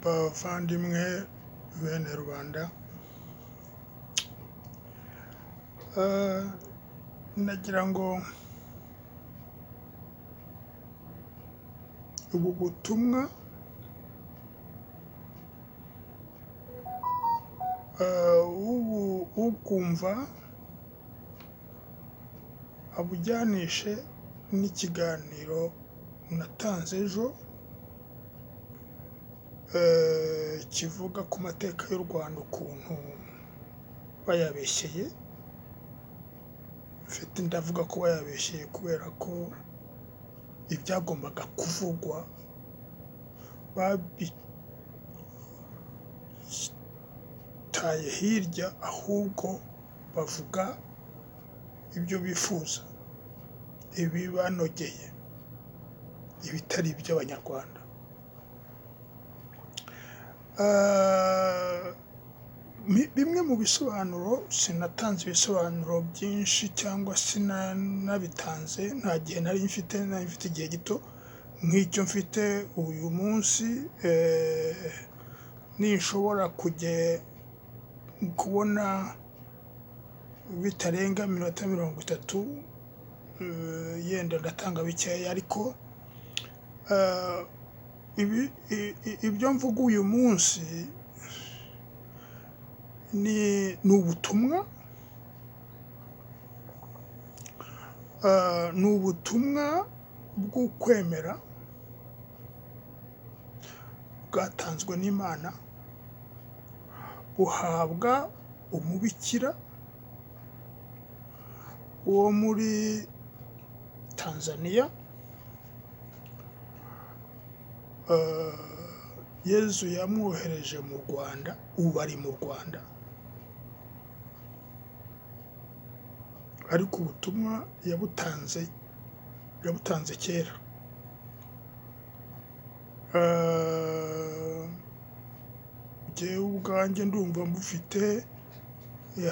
Bavandimwe bene rubanda, nagira ngo ubu butumwa ubwumva abujyanishe n'ikiganiro natanze ejo kivuga ku mateka y'u Rwanda ukuntu bayabeshyeye, mfite ndavuga ko bayabeshyeye kubera ko ibyagombaga kuvugwa babitaye hirya, ahubwo bavuga ibyo bifuza, ibibanogeye, ibitari iby'Abanyarwanda. Bimwe mu bisobanuro, sinatanze ibisobanuro byinshi cyangwa sinanabitanze, nta gihe nari mfite, nari mfite igihe gito nk'icyo mfite uyu munsi, ninshobora kubona bitarenga iminota 30, yenda ndatanga bikeya, ariko ibyo mvuga uyu munsi ni ubutumwa, ni ubutumwa bw'ukwemera bwatanzwe n'Imana, buhabwa umubikira wo muri Tanzania, Yezu yamwohereje mu Rwanda, ubu ari mu Rwanda, ariko ubutumwa yabutanze kera. Jyewe ubwanjye ndumva mbufite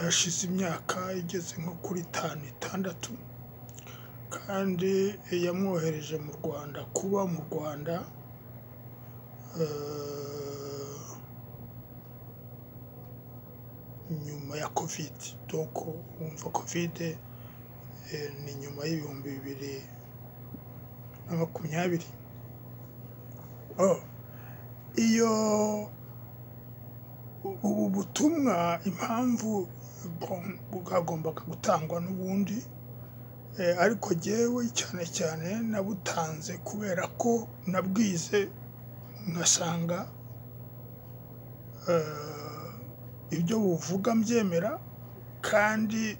hashize imyaka igeze nko kuri itanu, itandatu, kandi yamwohereje mu Rwanda kuba mu Rwanda, nyuma ya Covid, donc wumva Covid ni nyuma y'2020. Iyo ubu butumwa impamvu bwagombaga gutangwa n'ubundi, ariko jyewe cyane cyane nabutanze kubera ko nabwize ngasanga ibyo buvuga mbyemera, kandi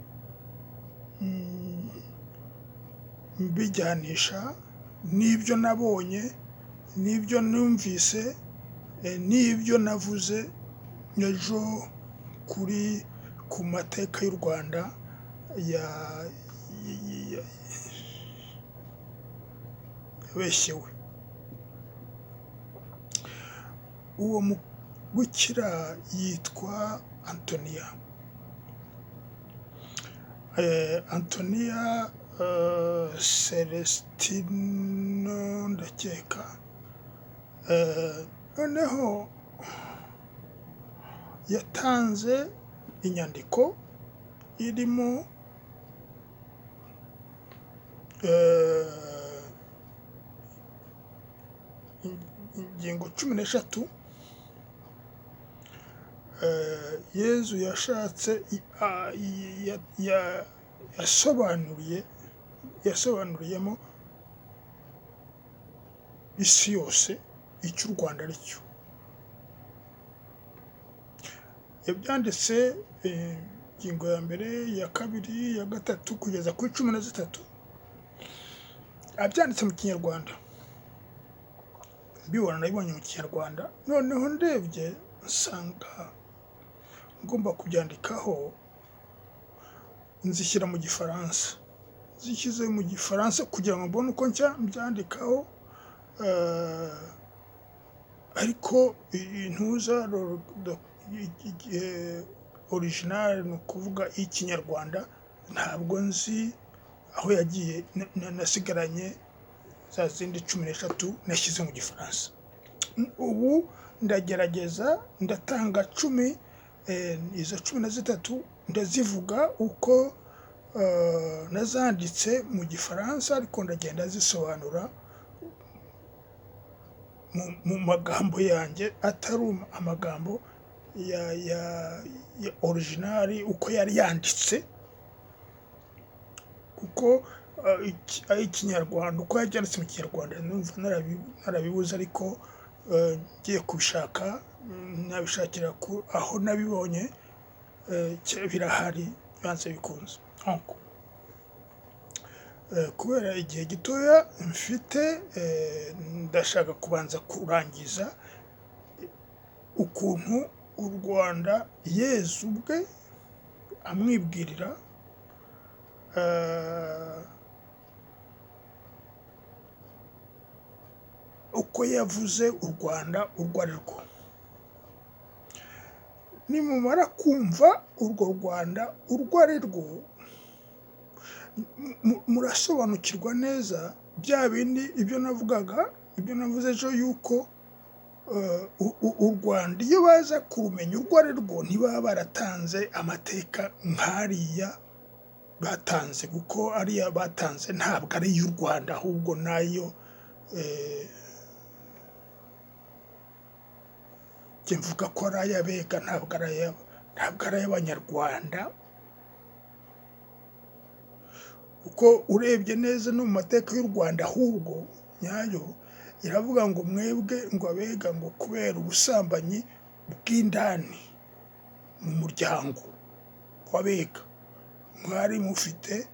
mbijyanisha n'ibyo nabonye, n'ibyo numvise, n'ibyo navuze ejo ku mateka y'u Rwanda yabeshyewe. Uwo mubikira yitwa Antonia. Antonia Celestino ndakeka, noneho yatanze inyandiko irimo ingingo 13, Yezu yashatse yasobanuriyemo isi yose icyo u Rwanda ari cyo. Yabyanditse ingingo ya mbere, iya kabiri, iya gatatu kugeza kuri 13, abyanditse mu Kinyarwanda. Mbibona nabibonye mu Kinyarwanda, noneho ndebye nsanga ngomba kubyandikaho, nzishyira mu Gifaransa. Nzishyize mu Gifaransa kugira ngo mbone uko nshya mbyandikaho, ariko intuza original, ni ukuvuga y'Ikinyarwanda, ntabwo nzi aho yagiye, nasigaranye za zindi 13 nashyize mu Gifaransa. Ubu ndagerageza, ndatanga 10, izo 13 ndazivuga uko nazanditse mu Gifaransa, ariko ndagenda zisobanura mu magambo yanjye, atari amagambo ya original uko yari yanditse, kuko ay'Ikinyarwanda uko yabyanditse mu Kinyarwanda numva narabibuze, ariko ngiye kubishaka nabishakira aho nabibonye, birahari byanze bikunze. Kubera igihe gitoya mfite, ndashaka kubanza kurangiza ukuntu u Rwanda Yezu ubwe amwibwirira uko yavuze u Rwanda urwo ari rwo. Nimumara kumva urwo Rwanda urwo ari rwo, murasobanukirwa neza bya bindi ibyo navugaga, ibyo navuze ejo, yuko u Rwanda iyo baza kurumenya urwo ari rwo ntibaba baratanze amateka nk'ariya batanze, kuko ariya batanze ntabwo ari iy'u Rwanda, ahubwo nayo njye mvuga ko ari ay'Abega, ntabwo ari ay'Abanyarwanda, kuko urebye neza no mu mateka y'u Rwanda ahubwo nyayo iravuga ngo mwebwe ngo Abega ngo kubera ubusambanyi bw'indani mu muryango w'Abega mwari mufite,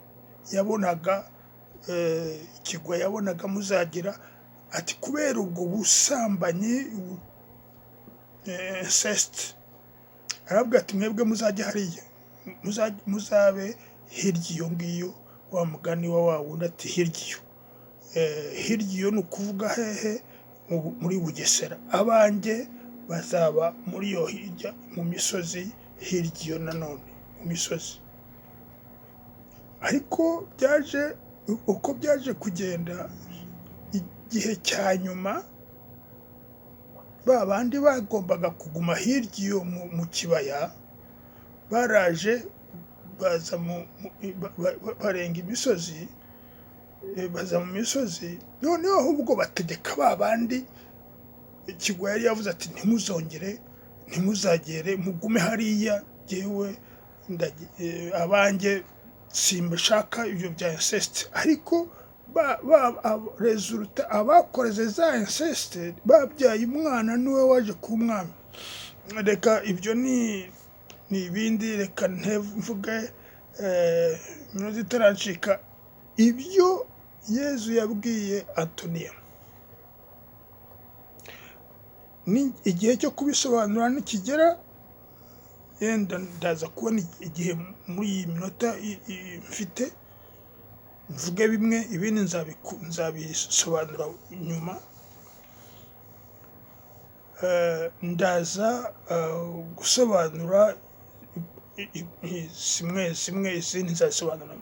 yabonaga ikigwa yabonaga muzagira, ati kubera ubwo busambanyi inceste, aravuga ati mwebwe muzajya hariya, muzabe hirya iyo ngiyo, wa mugani wa wa wundi ati hirya iyo. Hirya iyo ni ukuvuga hehe? Muri Bugesera. Abanjye bazaba muri iyo hirya mu misozi, hirya iyo nanone mu misozi. Ariko byaje uko byaje kugenda, igihe cya nyuma ba bandi bagombaga kuguma hirya iyo mu kibaya baraje baza barenga imisozi, baza mu misozi, noneho ahubwo bategeka ba bandi Kigwa yari yavuze ati ntimuzongere, ntimuzagere, mugume hariya, jyewe abanjye simbashaka ibyo bya inceste. Ariko résultat, abakoreze za inceste babyaye umwana niwe waje kuba umwami. Reka ibyo ni ibindi, reka mvuge iminota itarancika ibyo Yezu yabwiye Antoniya. Igihe cyo kubisobanura nikigera, yenda ndaza kubona igihe muri iyi minota mfite mvuge bimwe, ibindi nzabisobanura nyuma. Ndaza gusobanura zimwe zimwe, izindi nzabisobanura.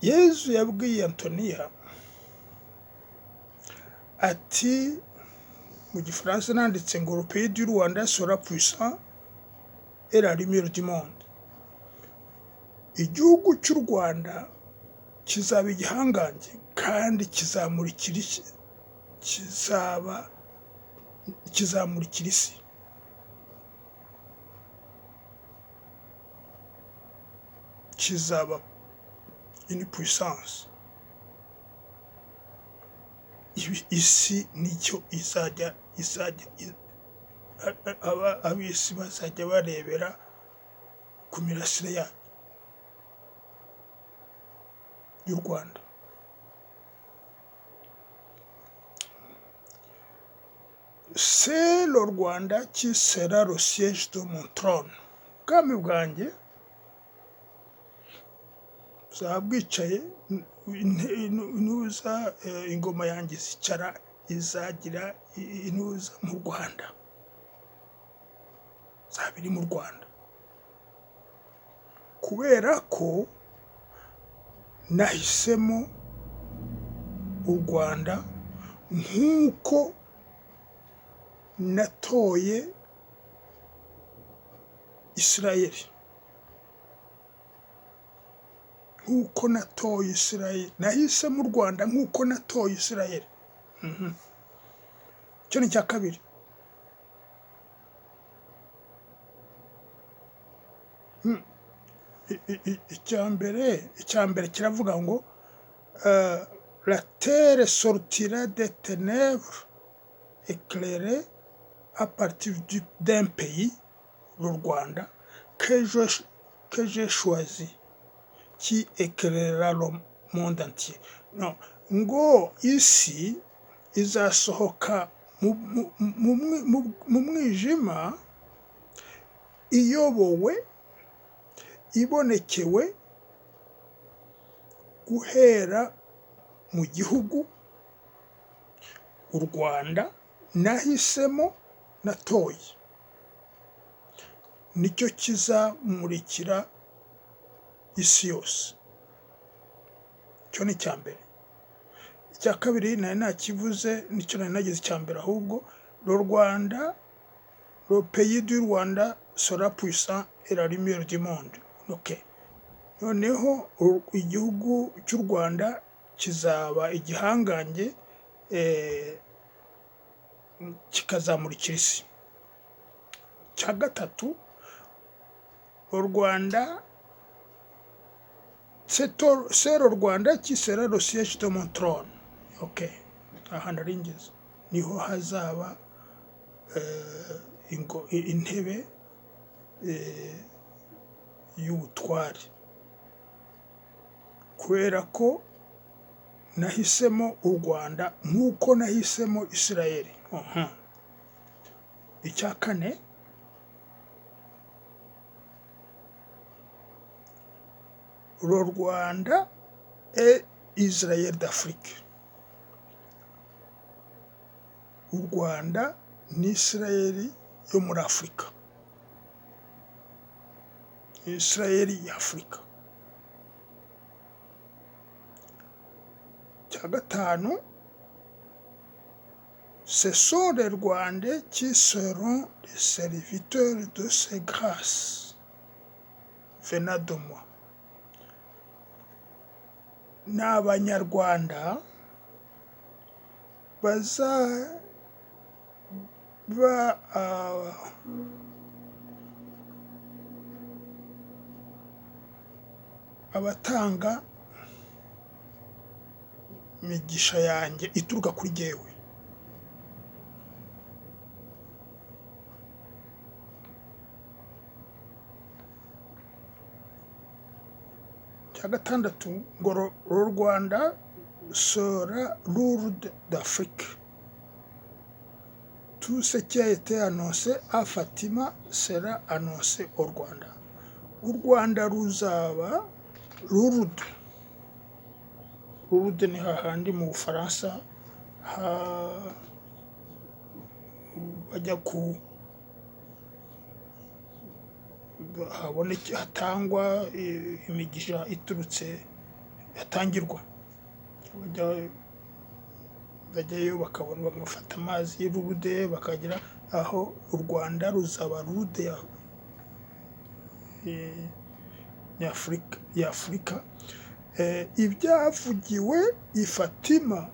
Yezu yabwiye Antoniya ati, mu Gifaransa nanditse ngo le pays du Rwanda sera puissant et la lumière du monde. Igihugu cy'u Rwanda kizaba igihangange kandi kizamurikira isi, kizaba kizamurikira isi. Kizaba une puissance. Isi nicyo izajya ab'isi bazajya barebera ku mirasire yayo y'u Rwanda. C'est le Rwanda qui sera le siège de mon trône. Ubwami bwanjye buzaba bwicaye, intuza ingoma yanjye izicara, izagira intuza mu Rwanda, izaba iri mu Rwanda, kubera ko nahisemo u Rwanda nk'uko natoye Isirayeli, nk'uko natoye Isirayeli, nahisemo u Rwanda nk'uko natoye Isirayeli. Icyo ni icya kabiri. Icya mbere kiravuga ngo "La terre sortira des ténèbres éclairée à partir d'un pays, le Rwanda, que j'ai choisi, qui éclairera le monde entier." No, ngo isi izasohoka mu mwijima iyobowe, ibonekewe guhera mu gihugu u Rwanda nahisemo, natoye, nicyo kizamurikira isi yose. Icyo ni icya mbere. Icya kabiri nari nakivuze, nicyo nari nagize icya mbere ahubwo: le Rwanda, le pays du Rwanda sera puissant et la lumière du monde. Okay. Noneho igihugu cy'u Rwanda kizaba igihangange, kikazamurikira isi. Icya gatatu, u Rwanda, c'est le Rwanda qui sera le siège de mon trône. Okay, aha nari ngeze niho hazaba intebe y'ubutware, kubera ko nahisemo u Rwanda nk'uko nahisemo Isirayeli. Icya kane, le Rwanda est Israël d'Afrique. U Rwanda ni Isirayeli yo muri Afurika, Isirayeli y'Afurika. Icya gatanu, ce sont les Rwandais qui seront les serviteurs de ces grâces venant de moi. Ni Abanyarwanda bazaba abatanga imigisha yanjye ituruka kuri jyewe. Icya gatandatu ngo le Rwanda sera Lourdes d'Afrique. Tout ce qui a été annoncé à Fatima sera annoncé au Rwanda. U Rwanda ruzaba Lourdes. Lourdes ni hahandi mu Bufaransa bajya ku haboneke, hatangwa imigisha iturutse, hatangirwa, bajyayo bakabona, bagafata amazi y'i Lourdes, bakagera aho. U Rwanda ruzaba Lourdes y'Afurika. Ibyavugiwe i Fatima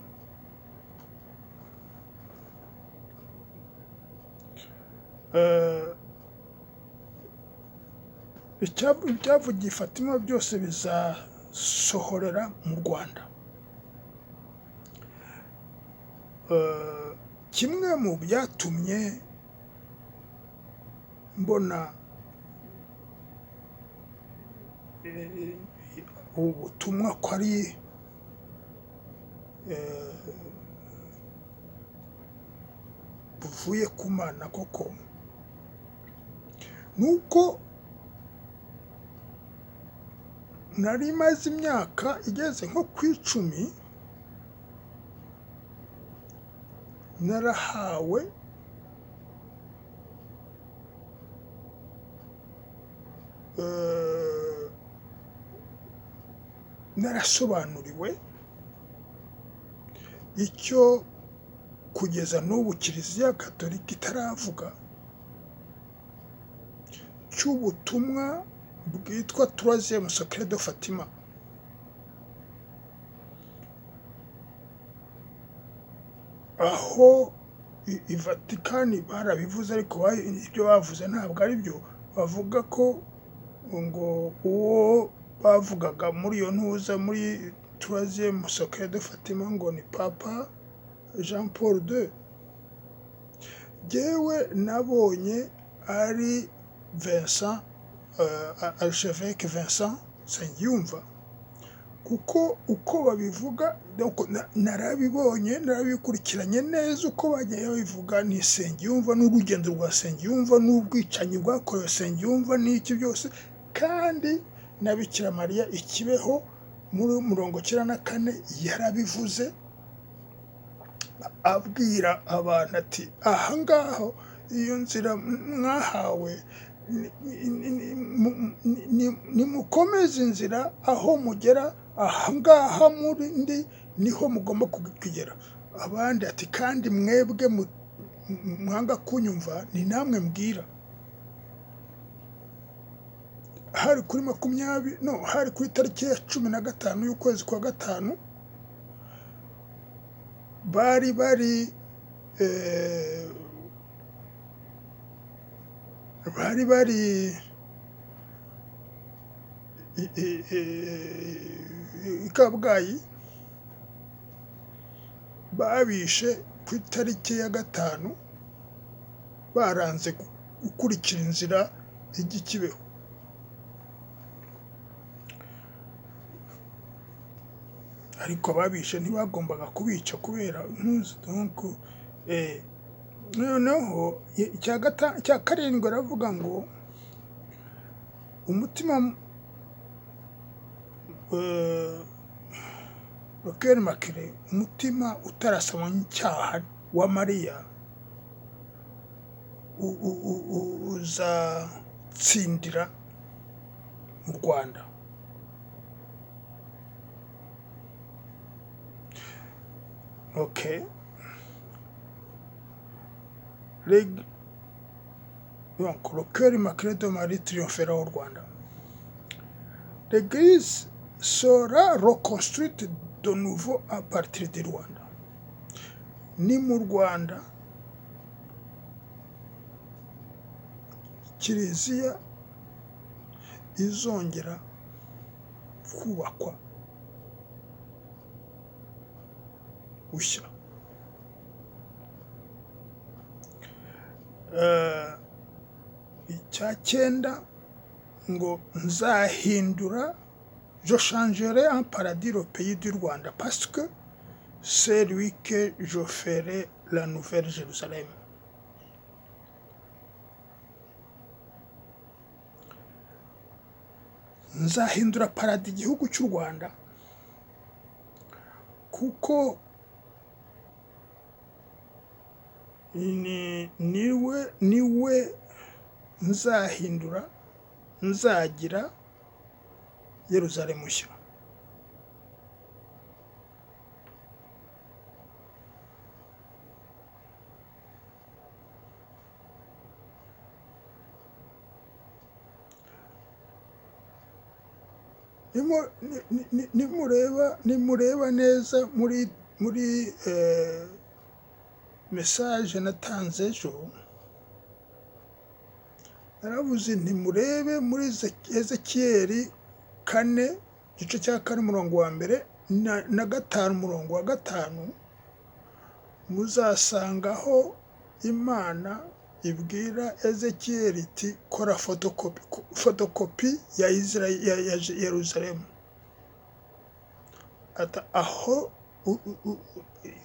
ibyavugiye i Fatima byose bizasohorera mu Rwanda. Kimwe mu byatumye mbona ubu butumwa ko ari buvuye ku Mana koko, ni uko nari maze imyaka igeze nko ku 10 narahawe narasobanuriwe icyo Kugeza n'ubu Kiliziya Gatolika itaravuga, cy'ubutumwa bwitwa Troisième Secret de Fatima. Aho i Vatikani barabivuze, ariko ibyo bavuze ntabwo ari byo. Bavuga ko ngo uwo bavugaga muri iyo ntuza, muri Troisième Secret de Fatima, ngo ni Papa Jean Paul II. Jyewe nabonye ari Vincent, Archevêque Vincent Nsengiyumva, kuko uko babivuga, donc narabibonye, narabikurikiranye neza uko bagiye babivuga. Ni Nsengiyumva n'urugendo rwa Nsengiyumva n'ubwicanyi bwakorewe Nsengiyumva n'iki byose. Kandi na Bikira Mariya i Kibeho muri 94 yarabivuze, abwira abantu ati: "Aha ngaho iyo nzira mwahawe, nimukomeze inzira, aho mugera aha ngaha muri ndi niho mugomba kugera." Abandi ati: "Kandi mwebwe mwanga kunyumva, ni namwe mbwira." Hari kuri 20, no hari kuri tariki ya 15 y'ukwezi kwa gatanu. Bari i Kabgayi. Babishe ku itariki ya 5, baranze gukurikira inzira ijya i Kibeho. Ariko ababishe ntibagombaga kubica kubera ntuzi. Donc noneho icya karindwi aravuga ngo umutima, le cœur immaculé, umutima utarasama icyaha wa Mariya uzatsindira mu Rwanda. Ok. Donc, le cœur immaculé de Marie triomphera au Rwanda. L'église sera reconstruite de nouveau à partir du Rwanda. Ni mu Rwanda Kiliziya izongera kubakwa bushya. Icya cyenda ngo nzahindura, je changerai en paradis le pays du Rwanda parce que c'est lui que je ferai la nouvelle Jérusalem. Nzahindura paradis igihugu cy'u Rwanda kuko niwe nzahindura, nzagira Yeruzalemu nshya. Nimureba neza muri message natanze ejo, naravuze nti murebe muri Ezekiyeli 4, igice cya 4, umurongo wa mbere na 5, umurongo wa 5, muzasangaho Imana ibwira Ezekiyeli iti: "Kora fotokopi ya ya Yeruzalemu." Ata aho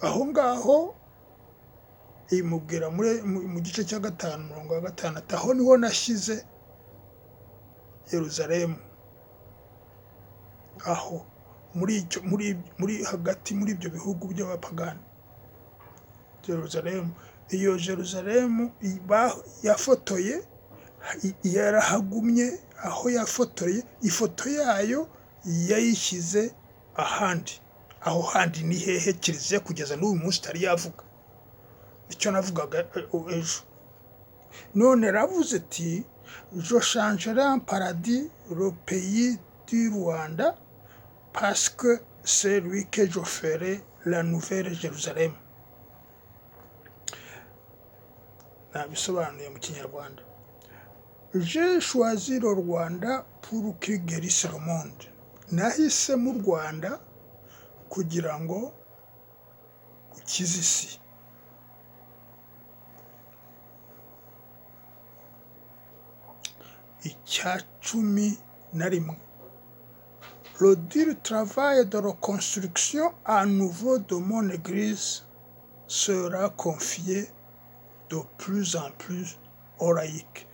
aho ngaho imubwira mu gice cya 5, umurongo wa 5, ati: "Aho niho nashyize Yeruzalemu, aho muri icyo muri hagati muri ibyo bihugu by'abapagani." Yeruzalemu, iyo Yeruzalemu yafotoye yarahagumye. Aho yafotoye ifoto yayo yayishyize ahandi. Aho handi ni hehe? Kiliziya kugeza n'uyu munsi itari yavuga. Icyo navugaga ejo. None ravuze ati: "Je changerai en paradis le pays du Rwanda parce que c'est lui que je ferai la nouvelle Jérusalem." Nabisobanuye mu Kinyarwanda. J'ai choisi le Rwanda pour qu'il guérisse le monde. Nahisemo u Rwanda kugira ngo ukize isi. Icya 11: le dur travail de reconstruction à nouveau de mon église sera confié de plus en plus aux laïcs.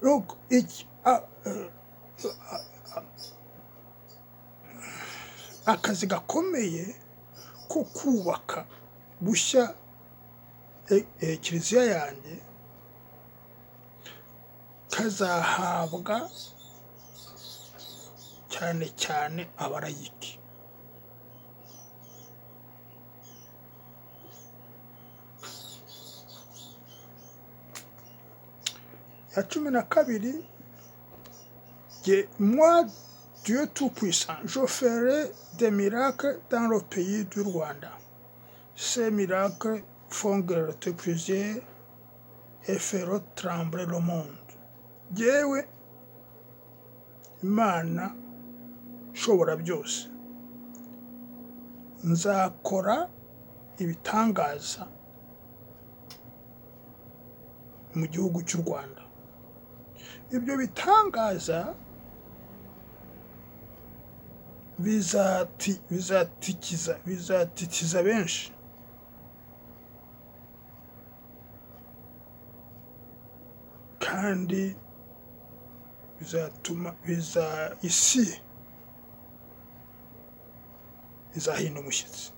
Donc, akazi gakomeye ko kubaka bushya kiliziya yanjye kazahabwa cyane cyane abarayiki. Ya 12: moi, Dieu Tout-Puissant, je ferai des miracles dans le pays du Rwanda. Ces miracles font grelotter plusieurs et feront trembler le monde. Jyewe Imana ishobora byose nzakora ibitangaza mu gihugu cy'u Rwanda. Ibyo bitangaza bizatikiza benshi, kandi bizatuma isi izahinda umushyitsi.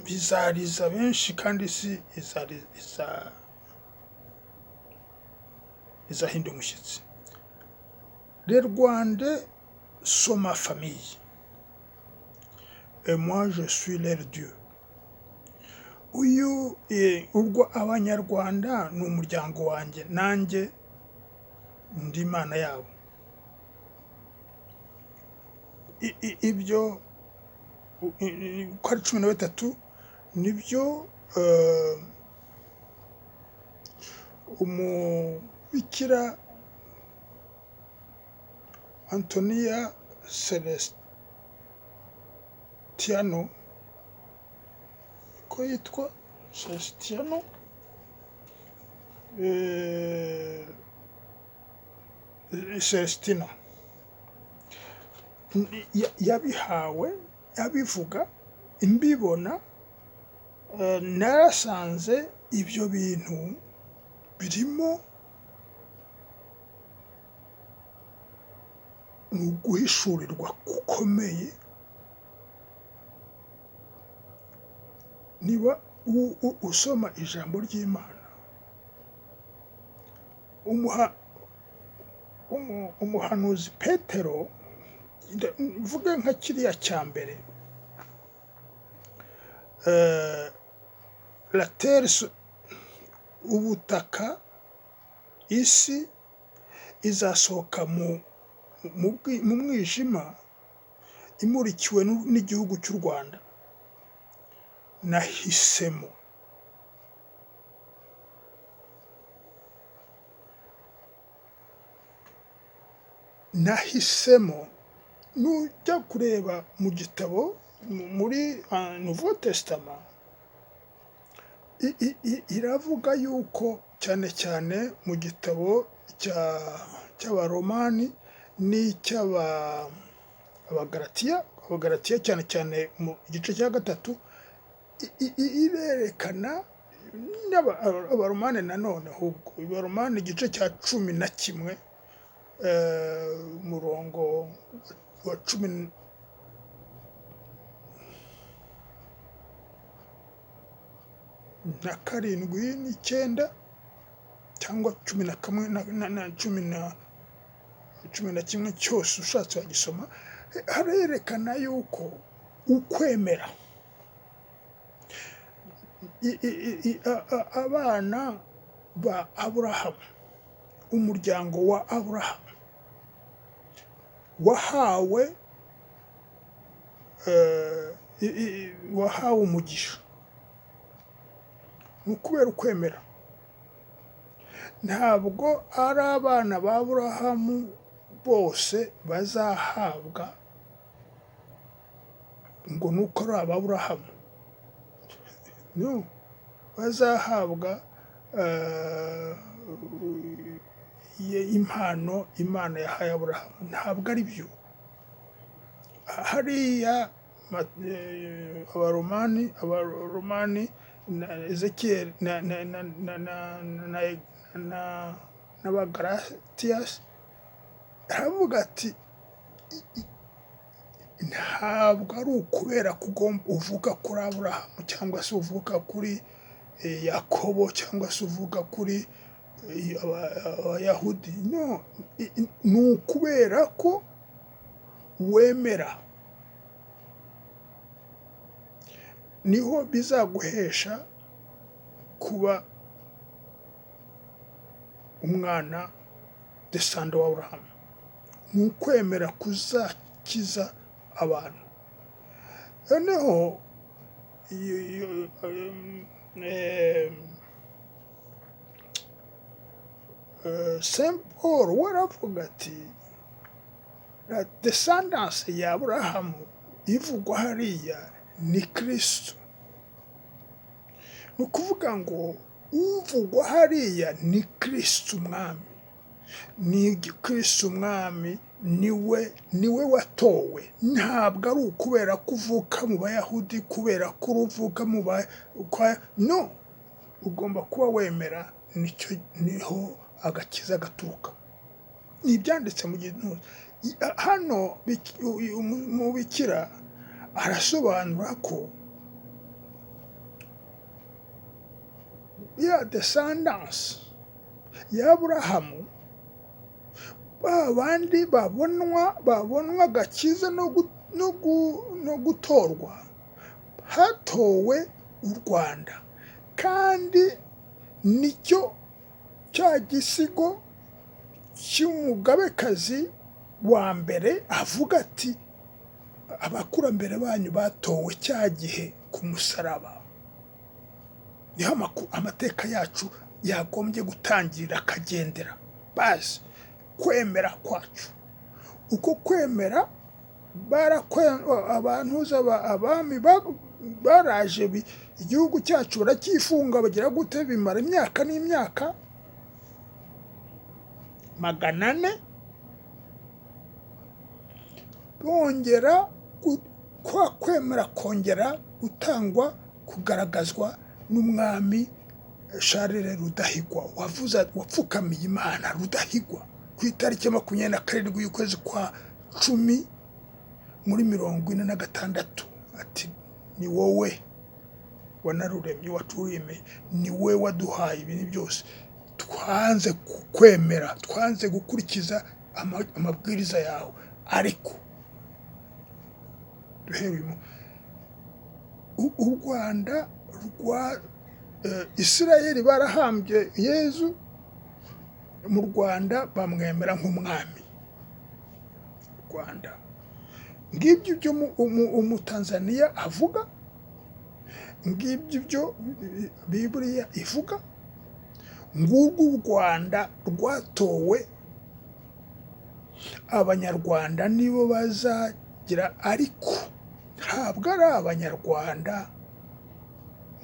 Bizariza benshi kandi isi izahinda umushyitsi. Les Rwandais sont ma famille et moi je suis leur Dieu. Uyu urwo Abanyarwanda ni umuryango wanjye, nanjye ndi Imana yabo. Ibyo uko ari 13 nibyo umubikira Antonia Celestiano, ko yitwa Celestiano, Celestina, yabihawe abivuga mbibona. Narasanze ibyo bintu birimo ni uguhishurirwa gukomeye. Niba usoma ijambo ry'Imana, umuhanuzi Petero, mvuge nka kiriya cya mbere, la terre, ubutaka, isi izasohoka mu mwijima imurikiwe n'igihugu cy'u Rwanda nahisemo. Nahisemo. Nujya kureba mu gitabo muri Nouveau Testament, iravuga yuko cyane cyane mu gitabo cy'Abaromani n'icy'Abagalatiya, Abagalatiya cyane cyane mu gice cya 3, irerekana Abaromani nanone, ahubwo Abaromani igice cya 11, umurongo wa 17 n'9, cyangwa 11 na 11 cyose ushatse wagisoma. Harerekana yuko ukwemera abana ba Aburahamu, umuryango wa Aburahamu wahawe wahawe umugisha ni ukubera ukwemera. Ntabwo ari abana ba Aburahamu bose bazahabwa ngo ni uko ari ab'Aburahamu, no, bazahabwa impano Imana yahaye Aburahamu, ntabwo ari byo. Hariya Abaromani na Ezekiyeli n'Abagalatiyasi, aravuga ati ntabwo ari ukubera ko uvuka kuri Aburahamu cyangwa se uvuka kuri Yakobo cyangwa se uvuka kuri Abayahudi, no, ni ukubera ko wemera, niho bizaguhesha kuba umwana descendant wa Aburahamu. Ni ukwemera kuzakiza abantu. Noneho Saint Paul we aravuga ati la descendance ya Aburahamu ivugwa hariya ni Kristo. Ni ukuvuga ngo uvugwa hariya ni Kristo umwami, ni Kristo umwami, niwe watowe. Ntabwo ari ukubera ko uvuka mu Bayahudi, kubera ko uvuka mu ba, kwa, no, ugomba kuba wemera, nicyo niho agakiza gaturuka. Ni ibyanditse mu gitabo hano. Umubikira arasobanura ko ya descendance ya Aburahamu, ba bandi babonwa agakiza no gutorwa, hatowe u Rwanda, kandi nicyo cya gisigo cy'umugabekazi wa mbere avuga ati abakurambere banyu batowe cya gihe ku musaraba. Niho amateka yacu yagombye gutangirira akagendera bazi kwemera kwacu. Uko kwemera abantu abami baraje igihugu cyacu baracyifunga, bagira gute, bimara imyaka n'imyaka 400, bongera kwa kwemera kongera gutangwa kugaragazwa n'umwami Charles Rudahigwa wavuze wapfukamiye Imana Rudahigwa ku itariki 27 y'ukwezi kwa 10 muri 46, ati ni wowe wanaruremye, waturemeye, ni wowe waduhaye ibintu byose, twanze kukwemera, twanze gukurikiza amabwiriza yawe, ariko duhere uyu u Rwanda rwa Isirayeli barahambye Yezu, mu Rwanda bamwemera nk'umwami. Rwanda ngibyo ibyo Umutanzaniya avuga, ngibyo ibyo Bibiliya ivuga, ngurwo u Rwanda rwatowe, Abanyarwanda nibo bazagira, ariko ntabwo ari Abanyarwanda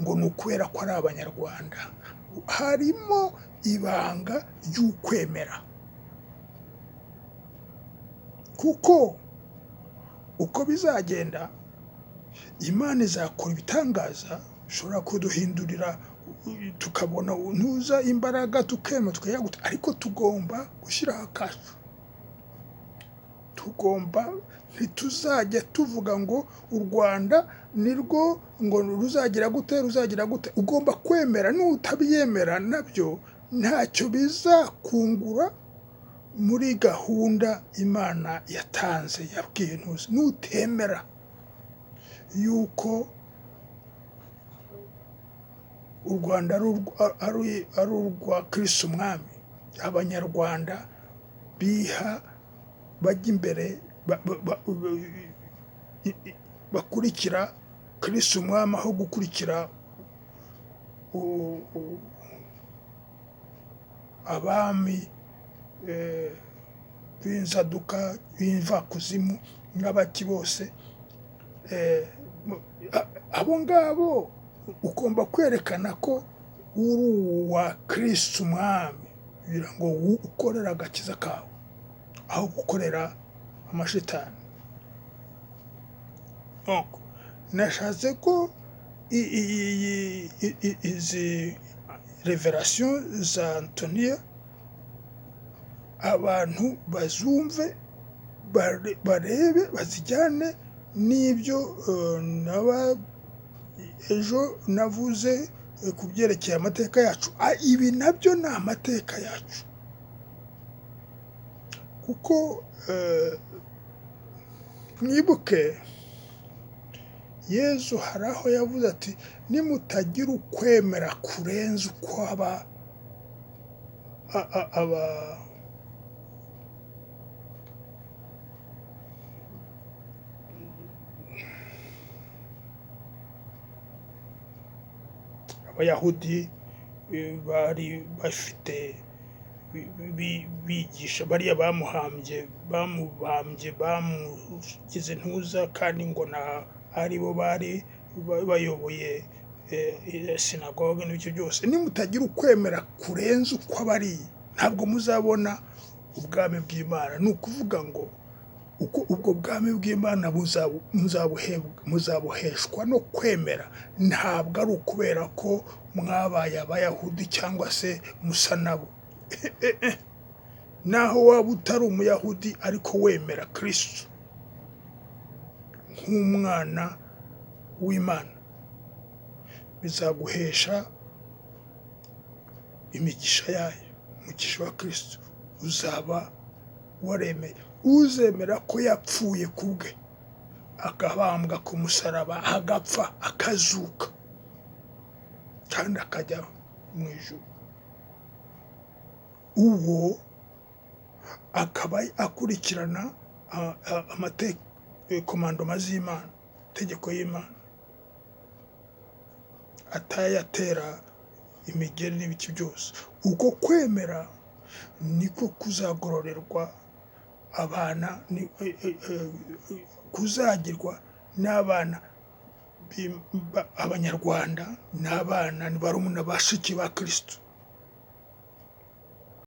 ngo ni ukubera ko ari Abanyarwanda, harimo ibanga ry'ukwemera, kuko uko bizagenda Imana izakora ibitangaza, ishobora kuduhindurira tukabona ntuza imbaraga, tukema, tukayaguta, ariko tugomba gushyiraho akacu. Tugomba, ntituzajya tuvuga ngo u Rwanda nirwo ngo ruzagira gute, ruzagira gute. Ugomba kwemera, nutabyemera nabyo ntacyo bizakungura. Muri gahunda Imana yatanze, yabwiye ntuzi, nutemera yuko u Rwanda ari urwa Kristo Umwami, Abanyarwanda biha bajya imbere, bakurikira Kristo Umwami aho gukurikira abami b'inzaduka, b'imvakuzimu n'abaki bose, abo ngabo ugomba kwerekana ko uri uwa Kristo Umwami, kugira ngo ukorere agakiza kawe aho gukorera amashitani. Donc, nashatse ko izi révélations za Antonia abantu bazumve, barebe, bazijyane n'ibyo naba ejo navuze ku byerekeye amateka yacu. Ibi nabyo ni amateka yacu, kuko mwibuke Yezu hari aho yavuze ati: "Nimutagira ukwemera kurenze uko aba Abayahudi bari bafite, bigisha bariya bamuhambye, bamubambye, bamugize ntuza, kandi ngo na aribo bari bayoboye sinagoge n'ibyo byose, nimutagira ukwemera kurenze uko abari, ntabwo muzabona ubwami bw'Imana." Ni ukuvuga ngo uko ubwo bwami bw'Imana muzabuheshwa no kwemera, ntabwo ari ukubera ko mwabaye Abayahudi cyangwa se musa nabo. Naho waba utari Umuyahudi ariko wemera Kristo nk'umwana w'Imana, bizaguhesha imigisha yayo, umugisha wa Kristo. Uzaba waremeye, uzemera ko yapfuye ku bwe, akabambwa ku musaraba, agapfa, akazuka kandi akajya mu ijuru, uwo akaba akurikirana commandements z'Imana, itegeko y'Imana, atayatera imigeri n'ibiki byose, uko kwemera niko kuzagororerwa abana, kuzagirwa n'abana Abanyarwanda n'abana ni barumuna, bashiki ba Kristo.